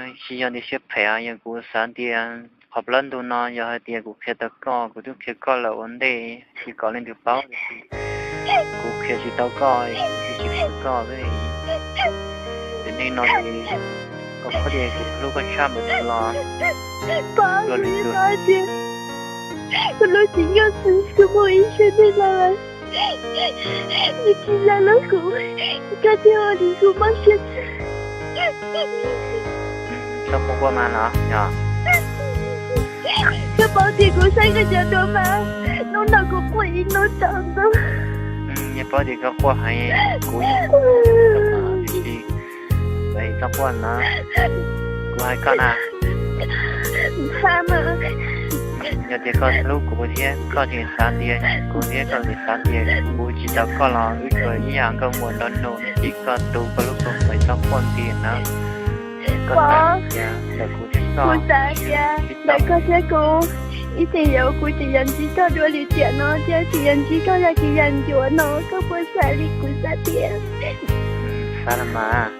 Tsis yog tias siab phem, yog kuv xav tias qhov plab ntug no yog hais tias kuv qhia tau koj, kuv twb qhia koj lawm ua ntej, ces kom leej twg paub, kuv qhia tsis tau koj, kuv tsis qhia koj. Ces nej no ces koj paub tias kuv hlub koj tshaj npaum twg los. Pov, kuv yeej paub tias kuv lub cev nyuj xwb, kuv muaj ib siab nej los lawm, nws tsis los lub kuv, koj thiaj ua li kuv mob siab xwb. Txhob quaj quaj mas los yog. Koj paub tias kuv saib koj cov duab mas, hnub no kuv quaj ib hnub tsaus ntuj. Yeej paub tias koj quaj heev, kuv yeej, tiam sis txhob quaj na, kuv hais koj na. Yog tias koj hlub kuv thiab koj tseem xav tias kuv thiab koj tseem xav tias kuv tsis tau koj los wb tsuas ib yam nkauj muam nraug nus, ces koj tu koj lub kua muag, txhob quaj nti na. Pov, kuv xav tias ntawm koj thiab kuv ib txhia yuav, kuv tseem yuav ntsib koj dua li tiam no thiab tseem yuav ntsib koj yam tsis yam ncuav no, koj puas xav li kuv xav tias? Xav los mas.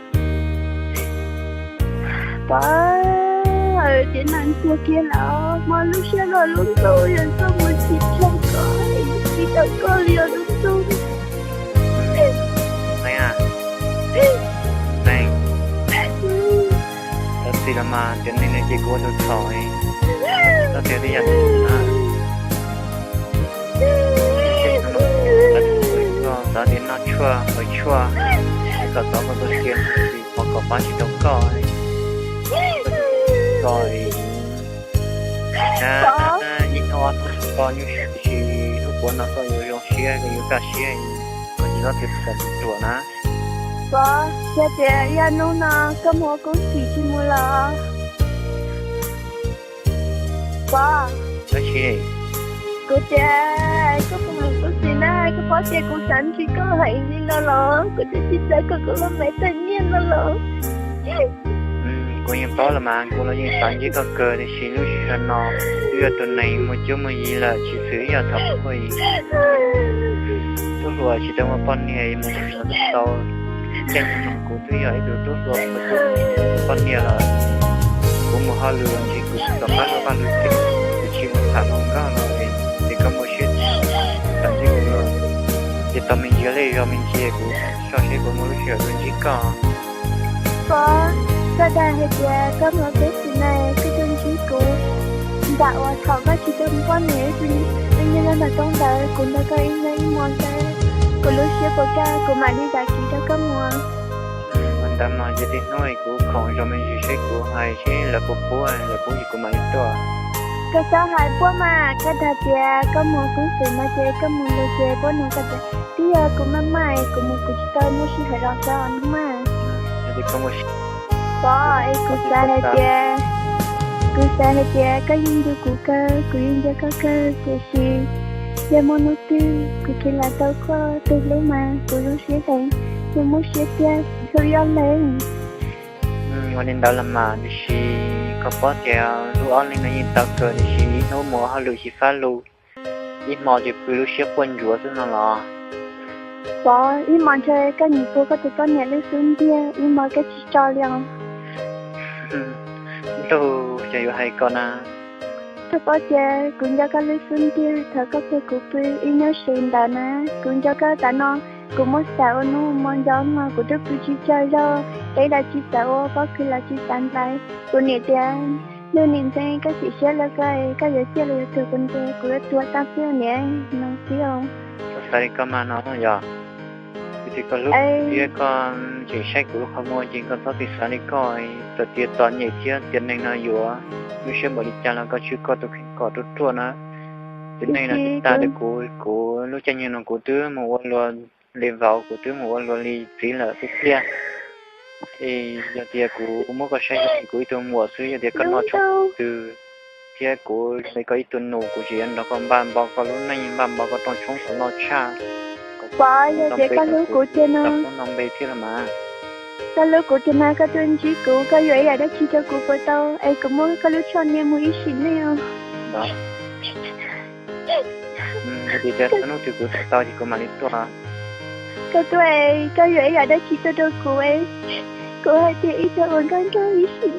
Pov, ces mam ntxuag kiag los, mob lub siab los lub ntuj, yog koj mus tsis tshua koj, tsis tau koj li os lub ntuj. Neeg, txhob txhim los mas, tiam neeg no ces kuv ua tus txhaum, txhob tias tej yam no. Xav tias noj tshuaj haus tshuaj, kom txov koj tus sia, qhov kom pab tsis tau koj. Koj ib hnub ob hnub koj nyuaj siab, tiam sis hnub puav no koj yuav zoo siab, koj yuav kaj siab, koj tsis txhob tias xav ruam na. Pov, yog tias ib hnub no koj mus ua koob txim tsis mus los? Pov, kuv tias koj mus ua koob txim na, koj paub tias kuv xav ntsib koj heev li no los, kuv twb tsis xav kom koj los mam tag nyiaj no los. Kuv yeej paub los mas, kuv los yeej xav ntsib koj kawg, tiam sis lub sij hawm no twb yog tus neeg muaj cuab muaj yig lawm, tsis xws ib yam thaum ub. Tub hluas tsis tau muaj poj niam, mus tau caij nyoog no kuv twb yog ib tug tub hluas muaj poj niam lawm. Kuv mus hauj lwm los ntshe kuv tsis txom qab luag vaj luag tsev, kuv tsis mus tham hluas nkauj los es koj muaj siab txawv ntsib kuv los, ces tau me ntsis li zog me ntsis kuv soj seb puas muaj lub sij hawm tuaj ntsib koj. Pov, koj dag hais tias koj mus ua koob txim na koj tuaj ntsib kuv, nram uas thaum koj tsis tau muaj poj niam, wb nyob nyob nram roob ntawd, kuv nrog koj ib nyuag ib hmos ntawd, kuv lub siab puas kaj kuv mam li zam kev nrog koj mus. Ua ntawd mas ces tej hnub kuv khoom zov me ntsis seb kuv hais seb lawv puas pub, lawv pub ces kuv mam li tuaj. Koj txhob hais puab mas, koj dag tias koj mus koob txim no ces koj mus lawm ces puab nug koj tias, twb yog kuv maj maj es kuv mus kuv tsis tau muaj sij hawm los xyov no mas. Pov, es kuv xav hais tias, kuv xav hais tias koj yeej nco kuv kawg, kuv yeej nco koj kawg, tiam sis yog muaj hnub twg kuv kheev lam tau koj tus hlub mas kuv zoo siab heev, kuv muaj siab tiag, hlub ib ob leeg. Ua li ntawd los mas, tiam sis koj paub tias hlub ob leeg no yeej tau kawg, tiam sis ib hnub mus ua hauj lwm tsis fab lug, ib hmo ces pw lub siab quaj ntsuav xwb no los. Pov, ib hmo ntshe koj nyiam puag koj tus poj niam lub xub ntiag, ib hmo koj tsis tso li os. Ntuj, cas yuav hais koj na. Koj paub tias kuv nco koj lub xub ntiag thaum koj puag kuv pw ib hnub si ntawd na. Kuv nco koj tas no, kuv muab xav ua hnub ua hmo nco no, kuv twb pw tsis tsaug zog, teb los tsis xav ua, pob kws los tsis xav ntxais. Kuv niam tias, ntuj niam ntxeev, koj sim siab lawm koj, koj yuav ciaj los yuav tuag kuv ntiag, kuv yuav tuag tag xwb niam no xwb os. Xav li koj mas no yog, vim tias koj hlub thiab koj tseem saib kuv lub qhov muag ces koj txhob txwm xav li koj, txawm tias txom nyem thiab tiam neeg no yuav lub siab npaum li cas los koj tswj koj tus kheej kom ruaj ruaj na. Tiam neeg no tag li kuv, kuv lub caij nyoog no kuv twb mus ua luag li vauv, kuv twb mus ua luag li txiv lawm xwb tiag. Es yog tias kuv muab koj saib li kuv ib tug muam xwb, yog tias koj noj tshoob twg thiab kuv li koj ib tug nus, kuv tseem yuav nrog koj npaj npau koj lub neej, npaj npau koj rooj tshoob kom loj tshaj. Pov, yog tias koj hlub kuv tiag no, koj hlub kuv tiag no koj tuaj ntsib kuv, koj yuam ib yam dab tsi rau kuv puas tau, es kuv muab koj lub choj niam mus ib sim neej os. Yog tias hnub twg kuv tuaj tau ces kuv mam li tuaj. Koj tuaj, koj yuam ib yam dab tsi tuaj rau kuv, kuv hais tias ib txhia ua nkauj nraug ib sim neej.